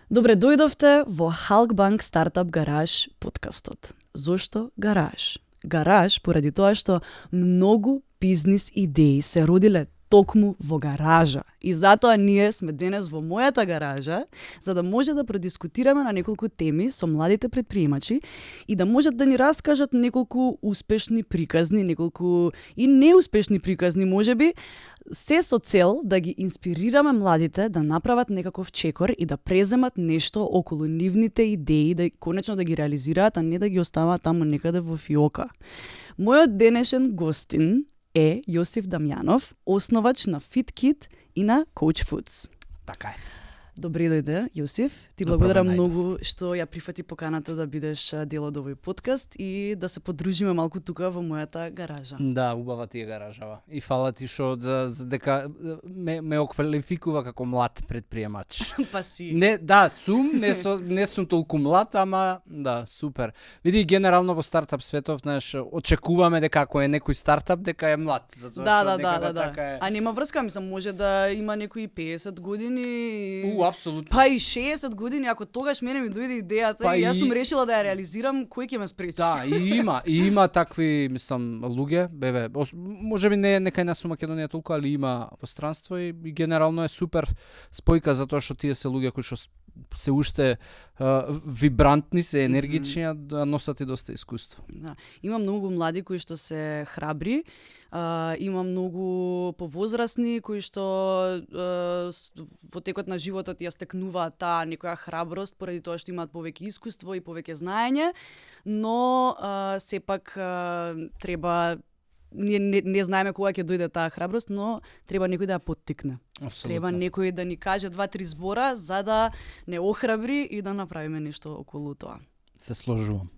Добре дојдовте во Halkbank Startup Garage подкастот. Зошто Гараж? Гараж поради тоа што многу бизнис идеи се родиле токму во гаража. И затоа ние сме денес во мојата гаража, за да може да продискутираме на неколку теми со младите предприемачи и да можат да ни раскажат неколку успешни приказни, неколку и неуспешни приказни можеби, се со цел да ги инспирираме младите да направат некаков чекор и да преземат нешто околу нивните идеи, да конечно да ги реализираат, а не да ги оставаат таму некаде во фиока. Мојот денешен гостин е Јосиф Дамјанов, основач на FitKit и на Coach Foods. Така е. Добре дојде, Јосиф. Ти Добро благодарам ме многу што ја прифати поканата да бидеш дел од овој подкаст и да се подружиме малку тука во мојата гаража. Да, убава ти е гаражава. И фала ти што за дека ме оквалификува како млад предприемач. Па си. Не, да, не сум толку млад, ама да, супер. Види, генерално во стартап светов, знаеш, очекуваме дека ако е некој стартап дека е млад, затоа што некако така е. А нема врска, мислам, може да има некои 50 години. Апсолутно. Па и 60 години, ако тогаш мене ми дојде идејата и јас сум решила да ја реализирам, кој ќе ме спречи? Да, и има такви, мислам, луѓе, можеби не кај нас во Македонија толку, али има во странство и генерално е супер спојка затоа што тие се луѓе кои што се уште вибрантни, се енергични, а носат и доста искуство. Да. Има многу млади кои што се храбри, има многу повозрасни кои што во текот на животот ја стекнуваат таа некоја храброст поради тоа што имаат повеќе искуство и повеќе знаење, но сепак треба не знаеме кога ќе дојде таа храброст, но треба некој да ја поттикне. Абсолютно. Треба некој да ни каже 2-3 збора за да не охрабри и да направиме нешто околу тоа. Се сложувам.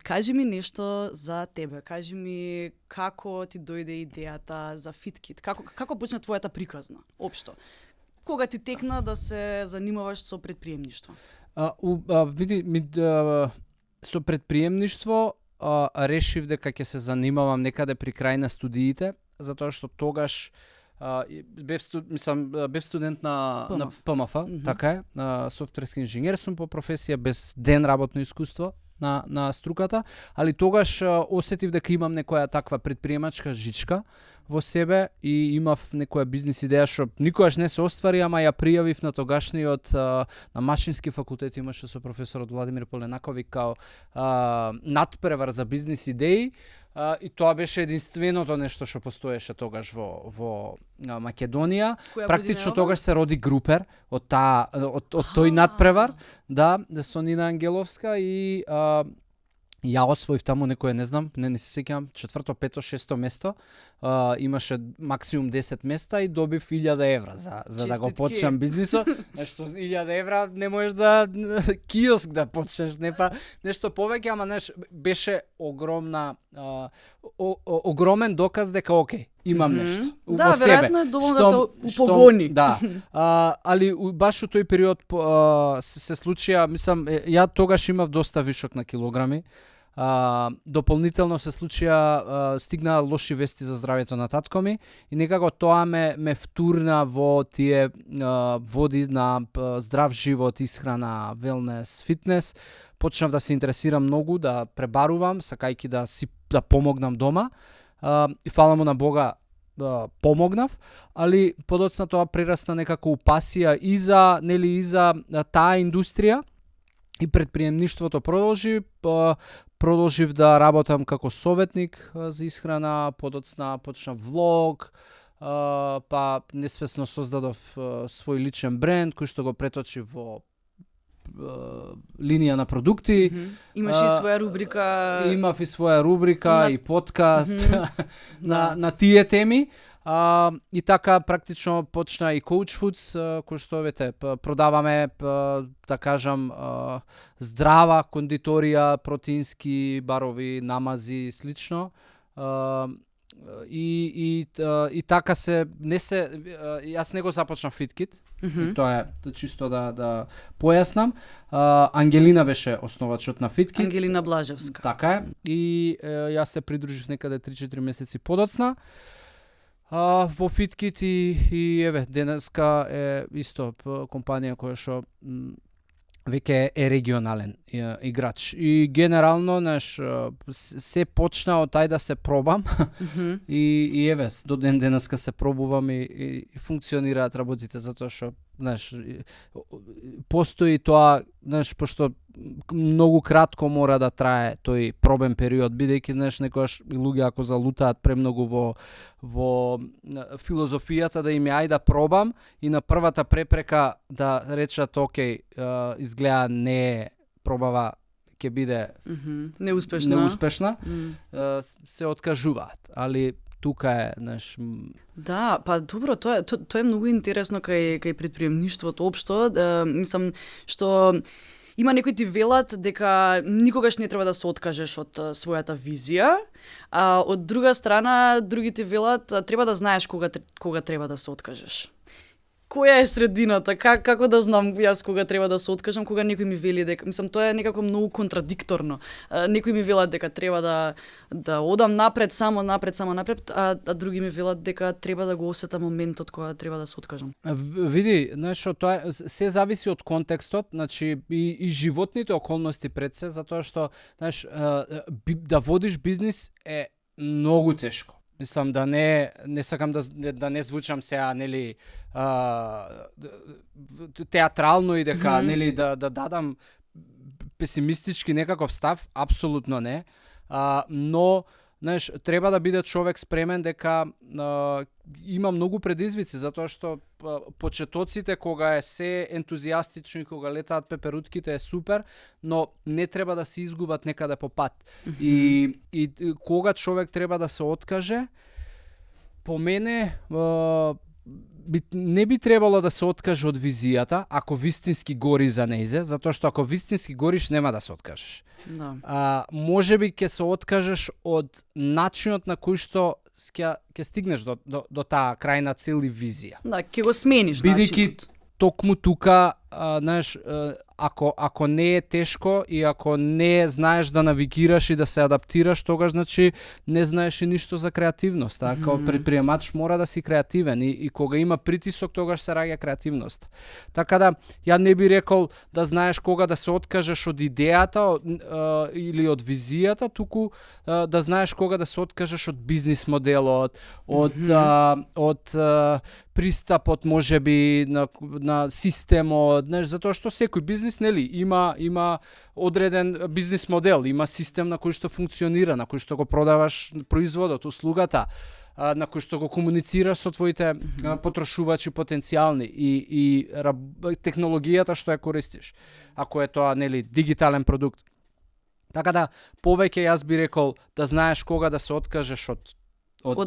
Кажи ми нешто за тебе. Кажи ми како ти дојде идејата за FitKit. Како почна твојата приказна, општо? Кога ти текна да се занимаваш со предприемништво? Види, со предприемништво решив дека ќе се занимавам некаде при крај на студиите, затоа што тогаш бев студент на ПМФ, така е, софтверски инженер сум по професија, без ден работно искуство на струката, али тогаш осетив дека имам некоја таква предприемачка жичка во себе и имав некоја бизнис идеја што никогаш не се оствари, ама ја пријавив на тогашниот на Машински факултет, имаше со професорот Владимир Поленакови као надпревар за бизнис идеи. И тоа беше единственото нешто што постоеше тогаш во Македонија. Практично тогаш се роди Групер од тој надпревар, да, со Нина Ангеловска и ја освоив таму некој, не знам, не се сеќавам, 4-то, 5-то, 6-то место. Имаше максимум 10 места и добив 1000 евра за да го почнам бизнисот. Нешто 1000 евра не можеш да киоск да почнеш, не па нешто повеќе, ама беше огромен доказ дека окей, имам нешто во себе. Да, веројатно е доволно да те упогони. Да. Али баш у тој период се случија, мислам, ја тогаш имав доста вишок на килограми. Дополнително се случија, стигна лоши вести за здравјето на татко ми и некако тоа ме втурна во тие води на здрав живот, исхрана, велнес, фитнес. Почнав да се интересирам многу, да пребарувам, сакајќи да помогнам дома. И фала му на Бога помогнав, али подоцна тоа прерасна некако у пасија и за таа индустрија и предприемништвото продолжив да работам како советник за исхрана, подоцна почнав влог, па несвесно создадов свој личен бренд кој што го преточив во линија на продукти. Имаш и своја рубрика. Имав и своја рубрика и подкаст на тие теми. И така практично почна и Coach Foods, кој што продаваме, да кажам, здрава кондиторија, протеински барови, намази и слично. И така јас не го започнав FitKit. Тоа е чисто да појаснам. Ангелина беше основачот на FitKit. Ангелина Блажевска. Така е. И јас се придружив некаде 3-4 месеци подоцна. во Фиткит и еве денеска е исто компанија која што веќе е регионален играч. И генерално, се почна од тај да се пробам и еве, до ден денеска се пробувам и функционираат работите, затоа што, постои тоа, пошто многу кратко мора да трае тој пробен период, бидејќи, некогаш луѓе ако залутаат премногу во филозофијата да им е ај да пробам и на првата препрека да речат окей, изгледа не пробава ќе биде неуспешна, се откажуваат, али тука е, Да, па добро, тоа е многу интересно кај претприемништвото општо, мислам што има некои ти велат дека никогаш не треба да се откажеш од својата визија, а од друга страна другите велат треба да знаеш кога треба да се откажеш. Која е средината? Како да знам јас кога треба да се откажам, кога некој ми вели дека, мислам, тоа е некако многу контрадикторно. Некои ми велат дека треба да одам напред, само напред, а други ми велат дека треба да го осетам моментот кога треба да се откажам. Види, тоа се зависи од контекстот, и животните околности пред се, затоа што, да водиш бизнис е многу тешко. Мислам да не сакам да не звучам сега, театрално и дека, да дадам песимистички некаков став, апсолутно не. Но, треба да биде човек спремен дека има многу предизвици, затоа што почетоците кога е се ентузијастични, кога летаат пеперутките е супер, но не треба да се изгубат некаде по пат. И кога човек треба да се откаже, по мене не би требало да се откаже од визијата, ако вистински гори за нејзе, затоа што ако вистински гориш, нема да се откажеш. Да. Можеби ќе се откажеш од начинот на кој што ќе стигнеш до таа крајна цел и визија. Да, ќе го смениш бидејќи токму тука, ако не е тешко и ако не знаеш да навигираш и да се адаптираш, тогаш не знаеш и ништо за креативност. Ако предприемач мора да си креативен и кога има притисок, тогаш се раѓа креативност. Така да, ја не би рекол да знаеш кога да се откажеш од идејата или од визијата, туку да знаеш кога да се откажеш од бизнис моделот, од пристапот можеби на системот, затоа што секој бизнис има одреден бизнис модел, има систем на кој што функционира, на кој што го продаваш производот, услугата, на кој што го комуницираш со твоите потрошувачи потенцијални и технологијата што ја користиш, ако е тоа дигитален продукт. Така да, повеќе јас би рекол да знаеш кога да се откажеш од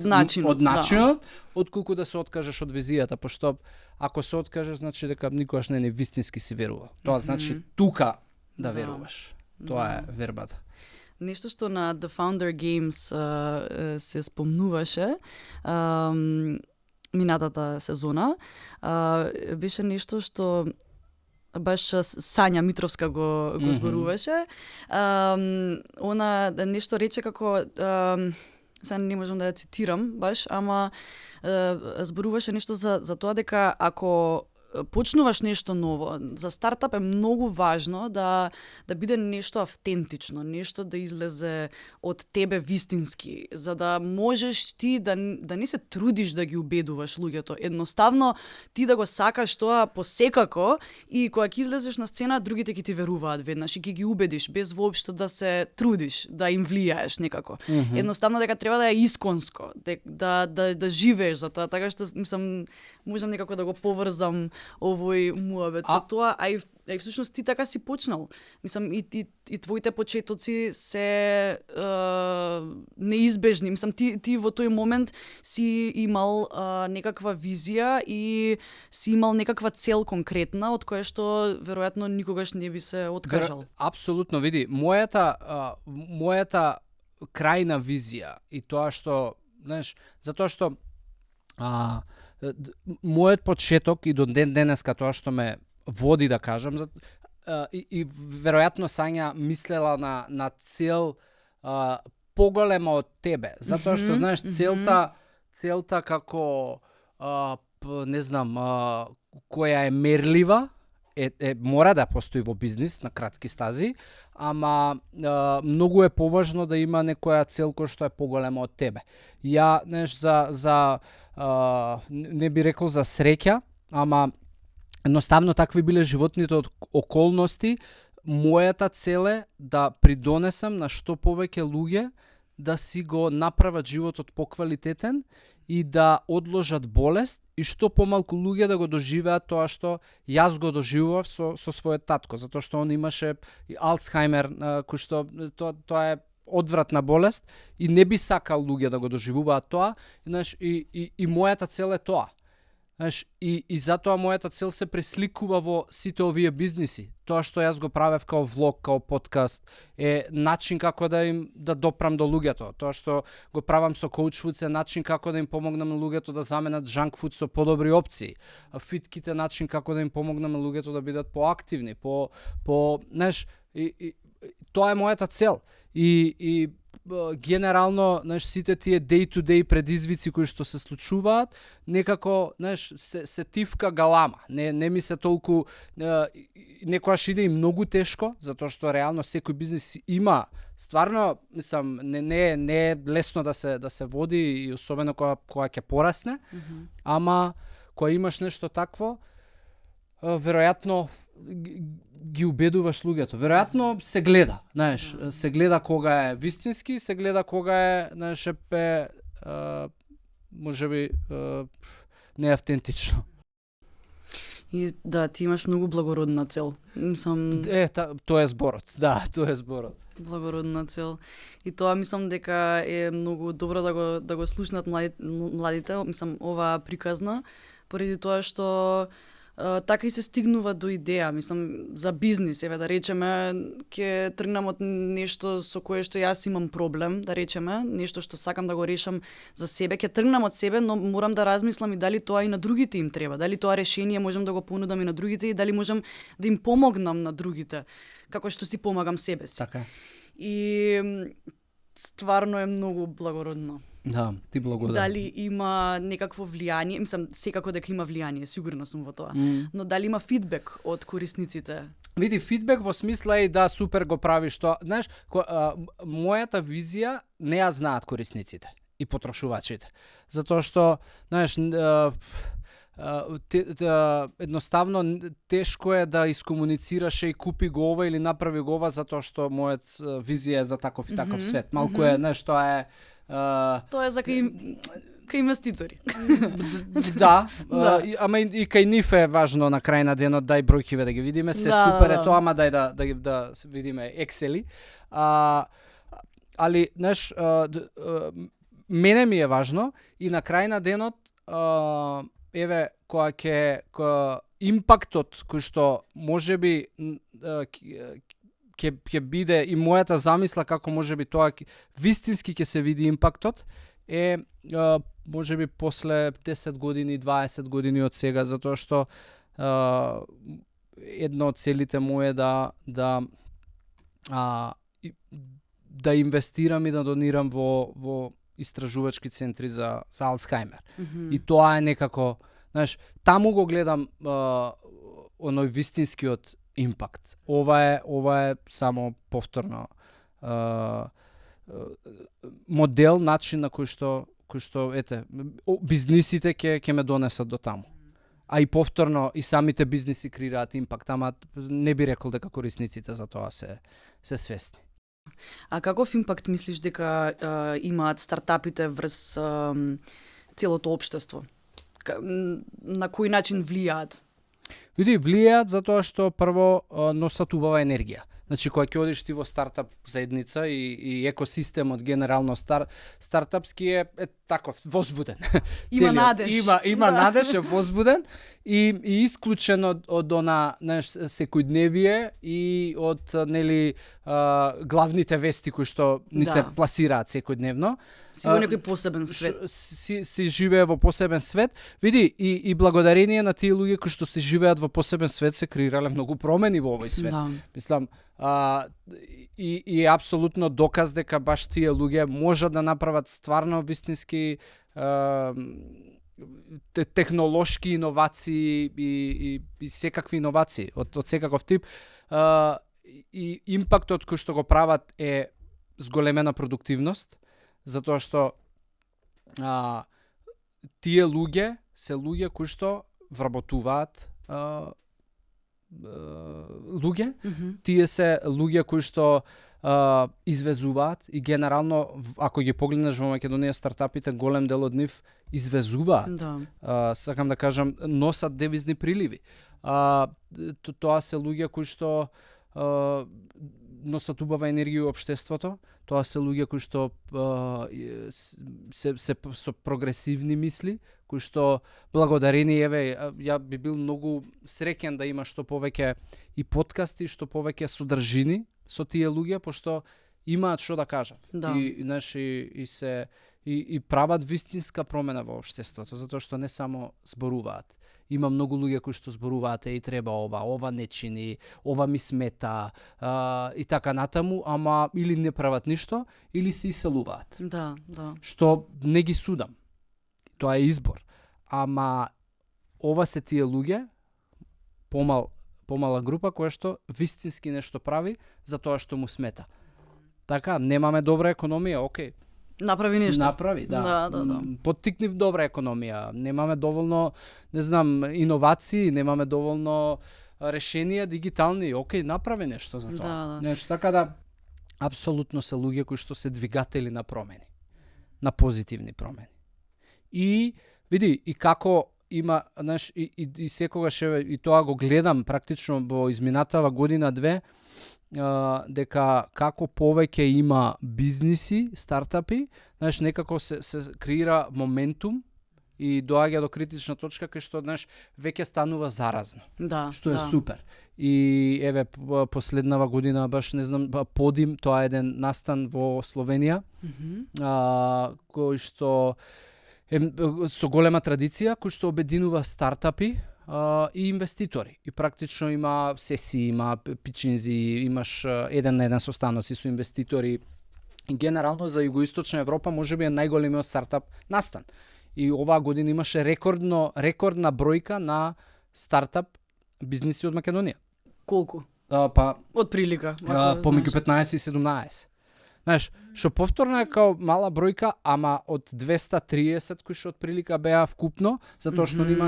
начинот, отколку да се откажеш од визијата, пошто ако се откажеш, значи дека никогаш не вистински си верувал. Тоа значи тука да веруваш. Тоа е вербата. Нешто што на The Founder Games се спомнуваше минатата сезона, беше нешто што баш Сања Митровска го зборуваше. Она нешто рече како сега не можам да ја цитирам баш, ама зборуваше нешто за тоа дека ако почнуваш нешто ново, за стартап е многу важно да биде нешто автентично, нешто да излезе од тебе вистински, за да можеш ти да не се трудиш да ги убедуваш луѓето. Едноставно ти да го сакаш тоа посекако и кога ќе излезеш на сцена, другите ќе ти веруваат веднаш и ќе ги убедиш без воопшто да се трудиш, да им влијаеш некако. Едноставно дека треба да е исконско, да живееш за тоа, така што мислам можам некако да го поврзам овој муабет со тоа, а и всушност ти така си почнал. Мислам, и твоите почетоци се неизбежни. Мислам, ти во тој момент си имал некаква визија и си имал некаква цел конкретна, од која што веројатно никогаш не би се откажал. Апсолутно, види, мојата крајна визија и тоа што, знаеш, затоа што мојот почеток и до ден денеска тоа што ме води да кажам и веројатно Сања мислела на цел поголема од тебе, затоа што знаеш целта целта како не знам, која е мерлива, мора да постои во бизнис на кратки стази, ама многу е поважно да има некоја цел која што е поголема од тебе. Ја, не би рекол за среќа, ама едноставно такви биле животните од околности. Мојата цел е да придонесам на што повеќе луѓе да си го направат животот поквалитетен и да одложат болест и што помалку луѓе да го доживеат тоа што јас го доживував со својот татко, затоа што он имаше Алцхаймер, кој што тоа е одвратна болест и не би сакал луѓе да го доживуваат тоа, знаеш, и мојата цел е тоа. Знаеш, и затоа мојата цел се пресликува во сите овие бизниси. Тоа што јас го правев као влог, као подкаст, е начин како да допрам до луѓето. Тоа што го правам со Coach Foods е начин како да им помогнам на луѓето да заменат junk food со подобри опции. Фитките начин како да им помогнам на луѓето да бидат поактивни, знаеш, и тоа е мојата цел. И генерално, знаеш, сите тие day-to-day предизвици кои што се случуваат, некако, знаеш, се тивка галама. Не ми се толку, некојаш иде и многу тешко, затоа што реално секој бизнес има, стварно, мислам, не е лесно да се води, и особено кога ќе порасне, ама кога имаш нешто такво, веројатно ги убедуваш луѓето. Веројатно се гледа, знаеш, се гледа кога е вистински, се гледа кога е, знаеш, можеби не автентично. И да, ти имаш многу благородна цел. Тоа е зборот. Да, тоа е зборот. Благородна цел. И тоа мислам дека е многу добро да го слушнат младите, мислам, ова приказна, поради тоа што така и се стигнува до идеја, мислам, за бизнис, да речеме, ќе тргнам од нешто со кое што јас имам проблем, да речеме, нешто што сакам да го решам за себе, ќе тргнам од себе, но морам да размислам и дали тоа и на другите им треба, дали тоа решение можам да го понудам и на другите и дали можам да им помогнам на другите, како што си помагам себе си. Така. И стварно е многу благородно. Да, ти благодарам. Дали има некакво влијание, мислам, секако дека има влијание, сигурно сум во тоа, но дали има фидбек од корисниците? Види, фидбек во смисла е да супер го правиш тоа. Знаеш, мојата визија не ја знаат корисниците и потрошувачите. Затоа што, знаеш, едноставно тешко е да искомуницираш и купи го ова или направи го ова, затоа што мојот визија е за таков и таков свет. Малку е, знаеш, тоа е тоа е за кај инвеститори. Да, ама и кај нив е важно на крај на денот дај бројкиве да ги видиме, супер е тоа, ама дај да видиме ексели. Али, знаеш, мене ми е важно и на крај на денот еве која импактот кој што можеби ќе биде и мојата замисла како можеби тоа вистински ќе се види импактот е можеби после 10 години, 20 години од сега, затоа што една од целите му е да инвестирам и да донирам во истражувачки центри за Алцхаймер. И тоа е некако, знаеш, таму го гледам оној вистинскиот импакт. Ова е само повторно модел, начин на кој што ете, бизнисите ќе ме донесат до таму. А и повторно и самите бизниси креираат импакт, ама не би рекол дека корисниците за тоа се свесни. А каков импакт мислиш дека имаат стартапите врз целото општество? На кој начин влијаат? Види, влијаат затоа што прво носат убава енергија. Значи, кога ќе одиш ти во стартап заедница и екосистемот генерално стартапски е таков возбуден. Има надеж. Има надеж, е возбуден и исклучен од она, знаеш, секојдневие и од нели главните вести кои што ни се пласираат секојдневно. Си во некој посебен свет. Си живее во посебен свет. Види, и благодарение на тие луѓе кои што се живеат во посебен свет се креирале многу промени во овој свет. Да. Мислам, и е апсолутно доказ дека баш тие луѓе можат да направат стварно вистински технолошки иновации и секакви иновации од секаков тип, и импактот кој што го прават е зголемена продуктивност, затоа што тие луѓе се луѓе кои што вработуваат луѓе, тие се луѓе кои што извезуваат и генерално, ако ги погледнеш во Македонија стартапите, голем дел од нив извезуваат. Да. Сакам да кажам, носат девизни приливи. Тоа се луѓе кои што носат убава енергија во општеството. Тоа се луѓе кои што се со прогресивни мисли, кои што благодарени, ја би бил многу среќен да има што повеќе и подкасти, што повеќе содржини со тие луѓе, пошто имаат што да кажат. Да. И прават вистинска промена во општеството, затоа што не само зборуваат. Има многу луѓе кои што зборуваат и треба ова не чини, ова ми смета и така натаму, ама или не прават ништо, или се иселуваат. Да. Што не ги судам. Тоа е избор. Ама ова се тие луѓе, помала група која што вистински нешто прави за тоа што му смета. Така, немаме добра економија, окей. Направи нешто. Направи, да. Да. Поттикни добра економија. Немаме доволно, не знам, иновации, немаме доволно решенија дигитални. Окей, направи нешто за тоа. Да. Така да, апсолутно се луѓе кои што се двигатели на промени. На позитивни промени. И, види, и како има, знаеш, и секогаш и тоа го гледам практично во изминатава година-две, дека како повеќе има бизниси, стартапи, знаеш, некако се креира моментум и доаѓа до критична точка кај што, знаеш, веќе станува заразно. Да. Што е супер. И еве последнава година баш не знам, Подим, тоа е еден настан во Словенија, кој што со голема традиција, кој што обединува стартапи и инвеститори. И практично има сесии, има пичинзи, имаш еден на еден состаноци со инвеститори. И генерално за Југоисточна Европа можеби е најголемиот стартап настан. И оваа година имаше рекордна бројка на стартап бизниси од Македонија. Колку? Од прилика. Помеѓу 15 и 17. Знаеш, што повторно е као мала бројка, ама од 230 кои што од прилика беа вкупно, затоа што нема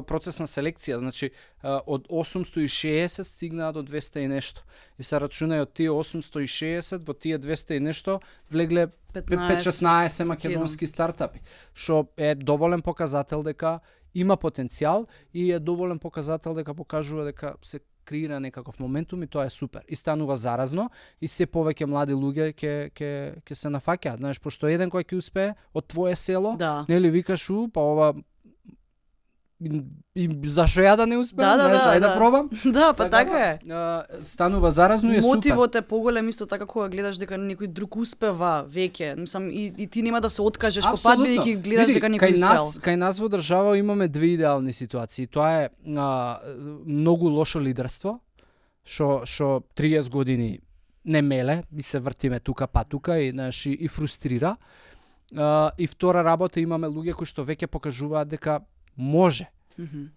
процес на селекција, значи од 860 стигнаа до 200 и нешто. И се рачунај од тие 860 во тие 200 и нешто влегле 15-16 македонски стартапи, што е доволен показател дека има потенцијал и е доволен показател дека покажува дека се креира некаков моментум и тоа е супер. И станува заразно и се повеќе млади луѓе ќе се нафаќаат. Знаеш, пошто еден кој ќе успее од твое село, нели викаш па ова и зашо ја да не успеам, ајде да пробам. Да, па така е. Станува заразно и е супер. Мотивот е поголем исто така кога гледаш дека некој друг успева веќе. Мислам и ти нема да се откажеш по пат бидејќи гледаш дека некој успеал. Кај нас во држава имаме две идеални ситуации. Тоа е многу лошо лидерство, што 30 години не меле, и се вртиме тука па тука и фрустрира. И втора работа, имаме луѓе кои што веќе покажуваат дека може.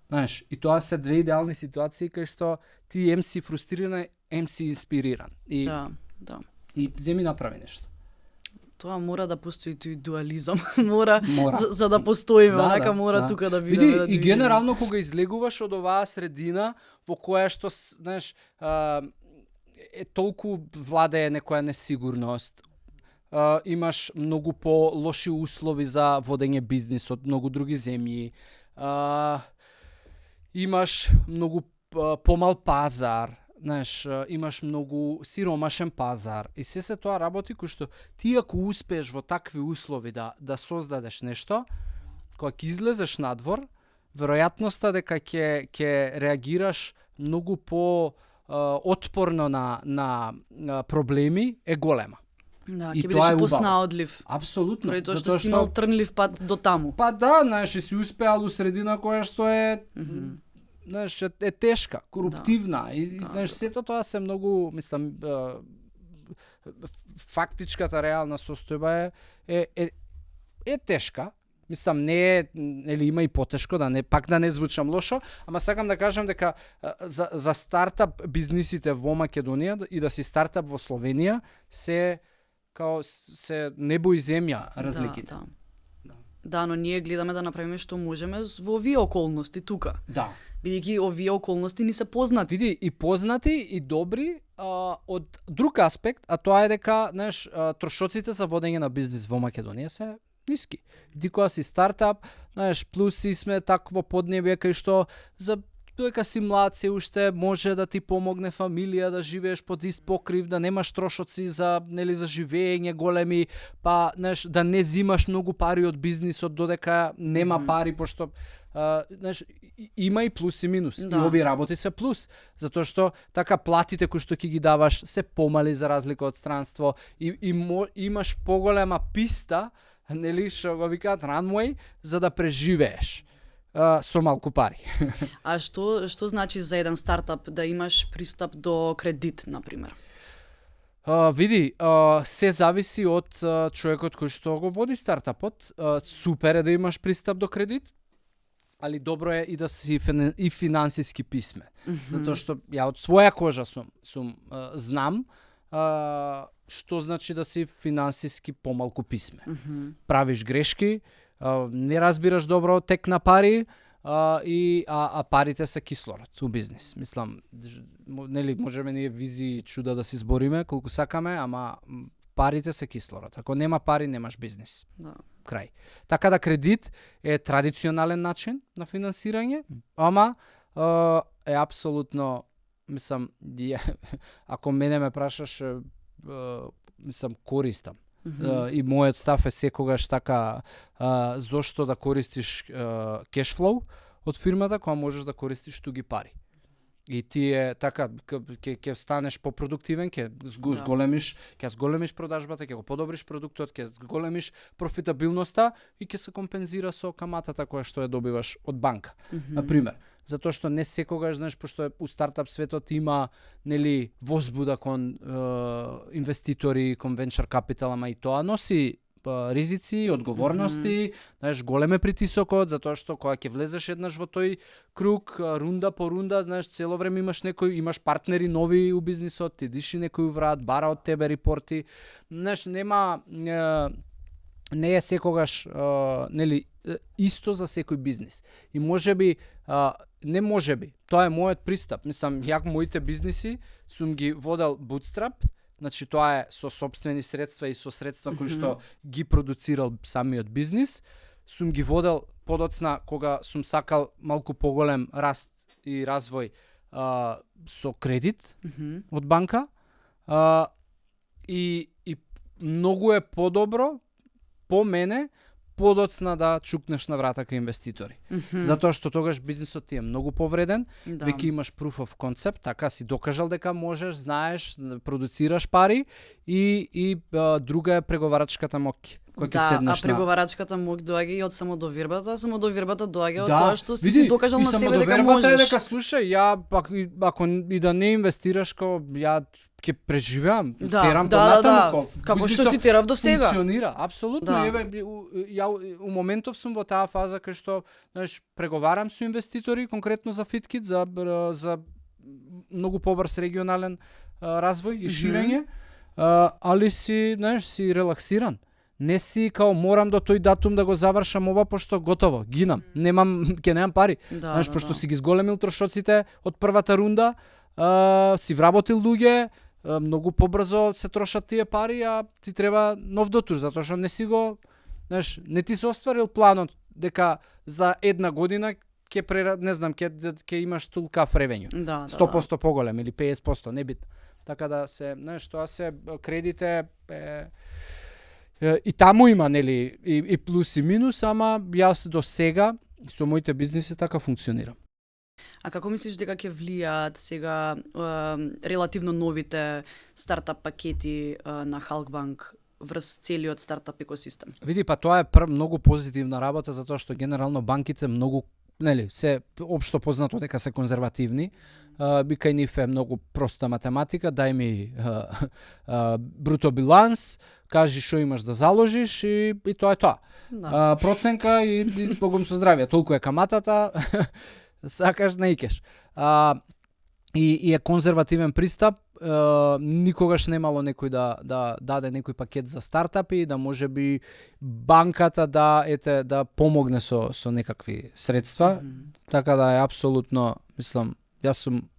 Знаеш, и тоа се две идеални ситуации кај што ти ем си фрустриран, ем си инспириран. Да. И земи направи нешто. Тоа мора да постои тој дуализам. Мора. За да постоиме, онака мора тука да бидеме. И генерално кога излегуваш од оваа средина во која што, знаеш, е толку владее некоја несигурност. Имаш многу по-лоши услови за водење бизнис од многу други земји. Имаш многу помал пазар, знаеш, имаш многу сиромашен пазар и се тоа работи кои што ти ако успееш во такви услови да создадеш нешто, кога ќе излезеш надвор, веројатноста дека ќе реагираш многу по отпорно на проблеми е голема. Да, ќе бидеш поснаодлив. Апсолутно. Затоа што си имал трнлив пат до таму. Па да, знаеш, си успеал у средина која што е, знаеш, е тешка, коруптивна. И знаеш, сето тоа се многу, мислам, фактичката реална состојба е тешка, мислам не е, нели има и потешко, да не звучам лошо, ама сакам да кажам дека за стартап бизнисите во Македонија и да си стартап во Словенија се небо и земја разликите. Да, но ние гледаме да направиме што можеме во овие околности тука. Да. Бидејќи овие околности ни се познати. Види, и познати и добри од друг аспект, а тоа е дека, знаеш, трошоците за водење на бизнис во Македонија се ниски. Ти кога си стартап, знаеш, плюс си сме такво поднебје кај што за дека си млад се уште може да ти помогне фамилија да живееш под ист покрив, да немаш трошоци за за живење големи, па знаеш, да не зимаш многу пари од бизнисот додека нема пари, пошто знаеш, има и плюс и минус. Да. И овие работи се плюс, затоа што така платите кои што ќе ги даваш се помали за разлика од странство и имаш поголема писта, што го викаат runway, за да преживееш со малку пари. А што значи за еден стартап да имаш пристап до кредит, например? Види, се зависи од човекот кој што го води стартапот. Супер е да имаш пристап до кредит, али добро е и да си и финансиски писмен. Затоа што ја од своја кожа знам што значи да си финансиски помалку писмен. Правиш грешки, не разбираш добро тек на пари, а парите се кислород у бизнис. Мислам, нели можеме ние визии чуда да се збориме колку сакаме, ама парите се кислород. Ако нема пари, немаш бизнис. Да. Крај. Така да кредит е традиционален начин на финансирање, ама е апсолутно, мислам, ако мене ме прашаш, мислам, користам. И мојот став е секогаш така, зошто да користиш кешфлоу од фирмата кога можеш да користиш туги пари. И ти е така, ќе станеш попродуктивен, ќе зголемиш продажбата, ќе го подобриш продуктот, ќе зголемиш профитабилноста и ќе се компензира со каматата која што ја добиваш од банка. Например, затоа што не секогаш, знаеш, пошто у стартап светот има возбуда кон инвеститори, кон венчур капитал, ама и тоа носи ризици, одговорности, знаеш, голем е притисокот, затоа што кога ќе влезеш еднаш во тој круг, рунда по рунда, знаеш, цело време имаш партнери нови у бизнисот, ти диши некој врат, бара од тебе репорти, знаеш, не е секогаш исто за секој бизнис. И тоа е мојот пристап. Мислам, ја моите бизниси сум ги водел bootstrap, значи тоа е со сопствени средства и со средства кои што ги продуцирал самиот бизнис, сум ги водел подоцна кога сум сакал малку поголем раст и развој со кредит од банка, и многу е подобро по мене подоцна да чукнеш на врата кај инвеститори. Затоа што тогаш бизнисот ти е многу повреден, веќе имаш proof of concept, така си докажал дека можеш, знаеш, продуцираш пари и друга е преговарачката моќ. Кој ќе седнеш а преговарачката моќ доаѓа и од самодовирбата, а самодовирбата доаѓа од тоа што си докажал на себе дека можеш. Самодовирбата е дека слушај, ја ако и да не инвестираш, ја ќе преживеам, терам понатаму, како што си терав до сега. Функционира, апсолутно. Ја у моментов сум во таа фаза кај што, знаеш, преговарам со инвеститори конкретно за FitKit, за многу побрз регионален развој и ширење, али си, знаеш, си релаксиран. Не си као морам до тој датум да го завршам ова пошто готово, гинам, ќе немам пари. Знаеш, пошто си ги зголемил трошоците од првата рунда, си вработил луѓе, многу побрзо се трошат тие пари, а ти треба нов дотур, затоа што не си го, знаеш, не ти се остварил планот дека за една година ќе имаш тулкав ревењу. 100% поголем или 50%, не бит. Така да се, знаеш, тоа се кредите и таму има, нели, и плюс и минус, ама јас до сега со моите бизниси така функционирам. А како мислиш дека ќе влијаат сега релативно новите стартап пакети на Halkbank врз целиот стартап екосистем? Види, па тоа е многу позитивна работа, затоа што генерално банките многу, нели, се општо познато дека се конзервативни, вика нив е многу проста математика, дај ми бруто биланс, кажи што имаш да заложиш и тоа е тоа. Да. Проценка и збогом со здравје, толку е каматата, сакаш наикеш. И е конзервативен пристап, никогаш немало некој да даде некој пакет за стартапи, да може би банката да помогне со некакви средства, така да е апсолутно, мислам, јас сум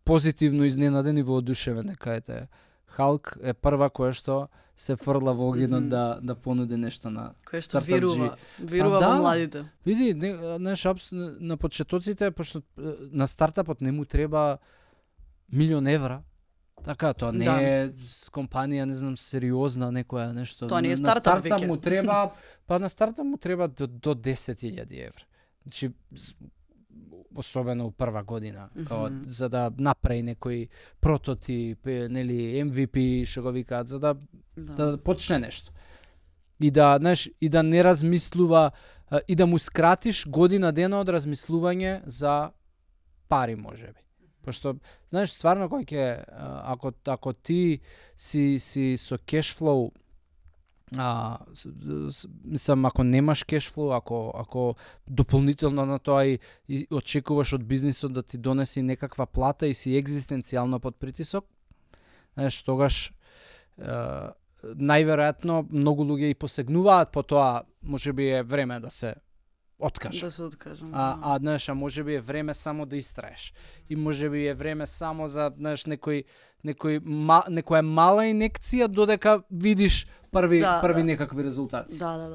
позитивно изненаден и воодушевен дека Халк е прва која што се фрла во огинот да понуди нешто на Кој што стартапджи. вирува во младите. Види, на почетоците, пошто на стартапот не му треба €1.000.000. Така, тоа не е компанија, не знам, сериозна некоја нешто. Тоа не е стартап веќе. Му треба, на стартап му треба до €10.000. Значи, особено у прва година, за да направи некој прототип, нели, MVP, што го викаат, за да почне нешто. И да не размислува, и да му скратиш година дена од размислување за пари, можеби. Пошто, знаеш, стварно кој ќе, ако ти си со кешфлоу, мислам, ако немаш кешфлоу, ако дополнително на тоа и очекуваш од бизнисот да ти донеси некаква плата и си екзистенцијално под притисок, знаеш, тогаш најверојатно многу луѓе и посегнуваат по тоа, можеби е време да се откажа. Да се откажам. Знаеш, можеби е време само да истраеш. И можеби е време само за, знаеш, некоја мала инекција додека видиш први некакви резултати. Да.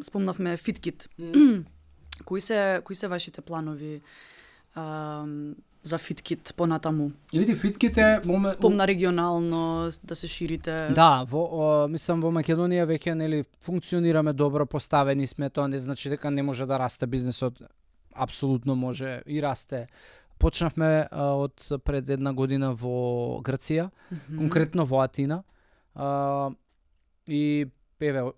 Спомнавме FitKit. Кои се вашите планови за FitKit понатаму? И види, FitKit е спомна регионално да се ширите. Да, мислам во Македонија веќе нели функционираме добро, поставени сме, тоа не значи дека не може да расте бизнисот. Апсолутно може и расте. Почнавме од пред една година во Грција, конкретно во Атина. И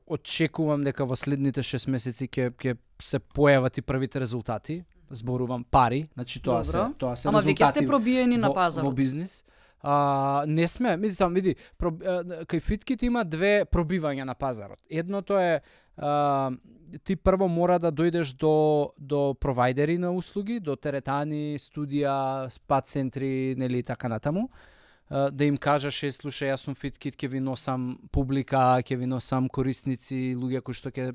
очекувам дека во следните 6 месеци ќе се појават и првите резултати. Зборувам пари, значи тоа се резултати. Ама веќе сте пробиени на пазарот. Во бизнис. Не сме, мислам, види, кај FitKit има две пробивања на пазарот. Едното е ти прво мора да дојдеш до провайдери на услуги, до теретани, студија, спа центри, нели така натаму. Да им кажеш, слушај, јас сум FitKit, ќе ви носам публика, ќе ви носам корисници, луѓе кои што ќе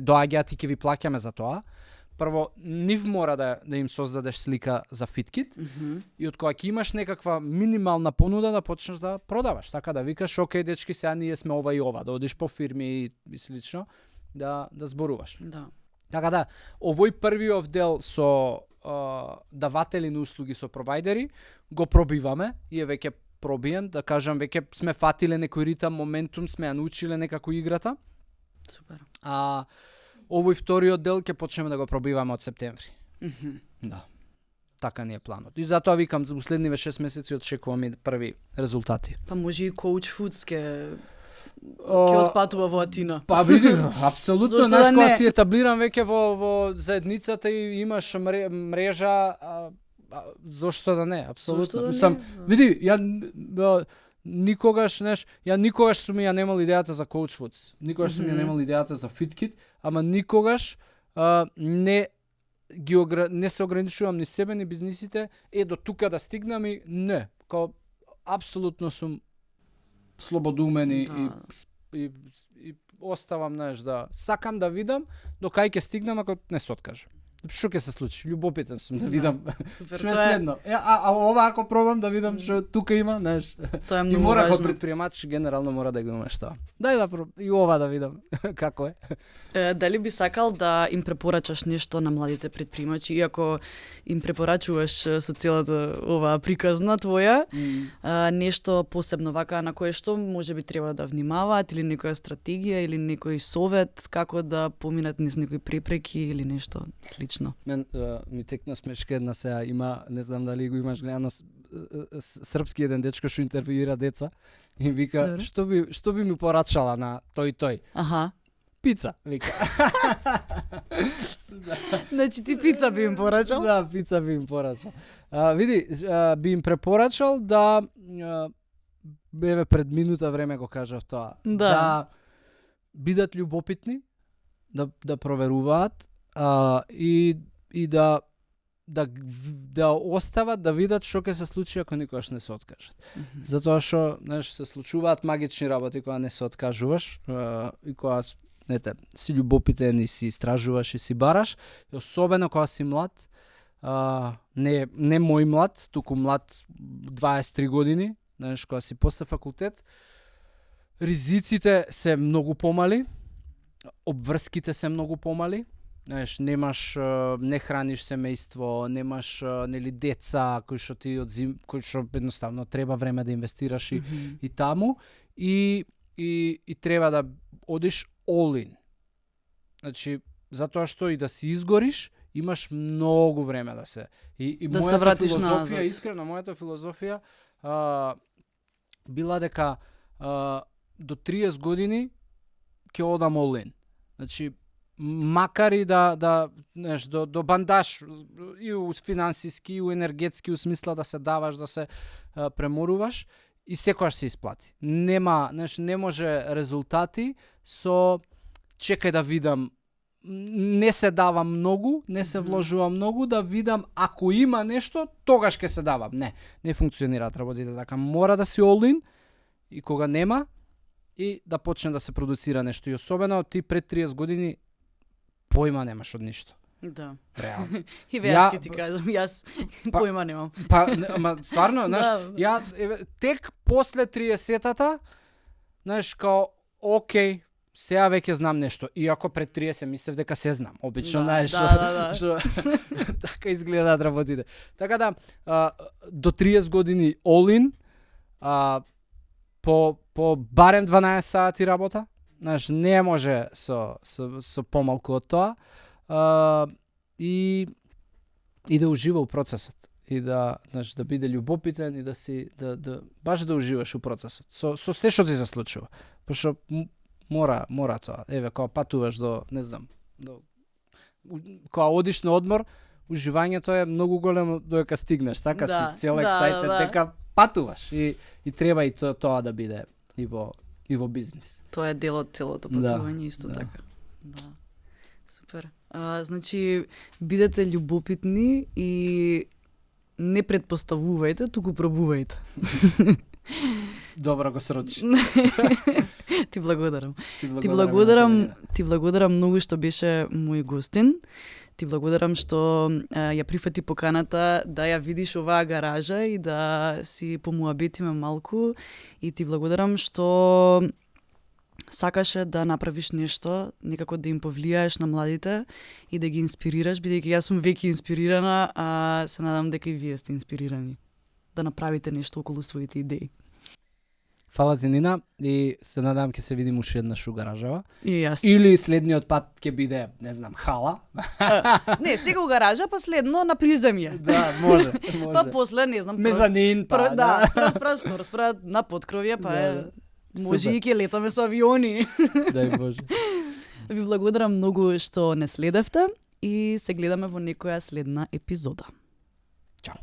доаѓаат и ќе ви плаќаме за тоа. Прво, нив мора да им создадеш слика за FitKit и од која ќе имаш некаква минимална понуда да почнеш да продаваш. Така да викаш, окей, дечки, сега ние сме ова и ова, да одиш по фирми и слично, да зборуваш. Да. Така да, овој првиот дел со даватели на услуги со провайдери, го пробиваме и е веќе пробиен, да кажам, веќе сме фатиле некој ритам, моментум, сме ја научиле некако играта. Супер. Овој вториот дел ќе почнеме да го пробиваме од септември. Да. Така ни е планот. И затоа викам, за последниве 6 месеци очекувам и први резултати. Па може и Coach Foods ќе отпатува во Атина. Па види, апсолутно, знаеш, кога си етаблиран веќе во заедницата и имаш мрежа, зошто да не, апсолутно. Види, никогаш сум ја немал идејата за Coach Foods. Никогаш сум ја немал идејата за FitKit, ама никогаш не се ограничувам ни себе, ни бизнисите, до тука да стигнам и не. Као апсолутно сум слободумен и оставам, знаеш, да сакам да видам до кај ќе стигнам ако не се откажам. Што ќе се случи? Љубопитен сум да видам што е следно. Ова ако пробам да видам што тука има, знаеш. Тоа е многу важно. И мора важно. како предприемач генерално мора да го имаш тоа. Дај да пробам и ова да видам како е. Дали би сакал да им препорачаш нешто на младите предприемачи, иако им препорачуваш со целата оваа приказна твоја, нешто посебно вака на кое што можеби треба да внимаваат или некоја стратегија или некој совет како да поминат низ некои препреки или нешто слично? Ми текна смешка една сега, има, не знам дали го имаш гледано, српски еден дечко што интервјуира деца и вика, што би ми порачала на тој? Аха. пица, вика. Значи ти пица би им порачал? Да, пица би им порачал. Види, би им препорачал да еве пред минута време го кажав тоа. Да бидат љубопитни, да проверуваат и да остават да видат што ќе се случи ако никогаш не се откажат. Затоа што, знаеш, се случуваат магични работи кога не се откажуваш и кога си љубопитен и си истражуваш и си бараш, и особено кога си млад, не мој млад, туку млад 23 години, знаеш, кога си после факултет, ризиците се многу помали, обврските се многу помали. Знаеш, не храниш семејство, немаш нели деца кои што едноставно треба време да инвестираш и таму и треба да одиш all in. Значи, затоа што и да си изгориш, имаш многу време да се да се вратиш назад. Искрено, мојата филозофија била дека до 30 години ќе одам all in. Значи, макар и знаеш, до бандаш и у финансиски, и у енергетски, у смисла да се даваш, да се преморуваш и секогаш се исплати. Нема, знаеш, не може резултати со чекај да видам, не се дава многу, не се вложува многу, да видам ако има нешто, тогаш ќе се давам. Не функционираат работите така. Мора да си all in и кога нема и да почне да се продуцира нешто. И особено ти пред 30 години појма немаш од ништо. Да. Реално. И јас ќе ти кажам, јас појма немам. Ама стварно, знаеш, тек после 30-тата, знаеш, као, окей, сега веќе знам нешто. Иако пред 30 мислев дека се знам. Обично, знаеш, што така изгледаат работите. Така да, до 30 години all in, по барем 12 сати работа. Знаеш, не може со помалку од тоа. И да ужива у процесот. И да биде љубопитен и да баш да уживаш у процесот. Со се што ти се случува. Пошто мора тоа. Еве, кога патуваш не знам, кога одиш на одмор, уживањето е многу големо додека стигнеш, така си цел excited дека патуваш и треба и тоа да биде и во бизнис. Тоа е дел од целото патување исто така. Да. Супер. Значи, бидете љубопитни и не предпоставувајте, туку пробувајте. Добро го срочи. Ти благодарам. Ти благодарам многу што беше мој гостин. Ти благодарам што ја прифати поканата да ја видиш оваа гаража и да си помуабетиме малку. И ти благодарам што сакаше да направиш нешто, некако да им повлијаеш на младите и да ги инспирираш, бидејќи јас сум веќе инспирирана, а се надам дека и вие сте инспирирани да направите нешто околу своите идеи. Фала ти, Нина, и се надам ќе се видим уште еднаш у гаражава. И јас. Или следниот пат ќе биде, не знам, хала. Не, сега у гаража, па следно на приземје. Да, може. Па после, не знам, мезанин, па. Да, скоро на поткровје, па може и ќе летаме со авиони. Дај Боже. Ви благодарам многу што не следевте и се гледаме во некоја следна епизода. Чао.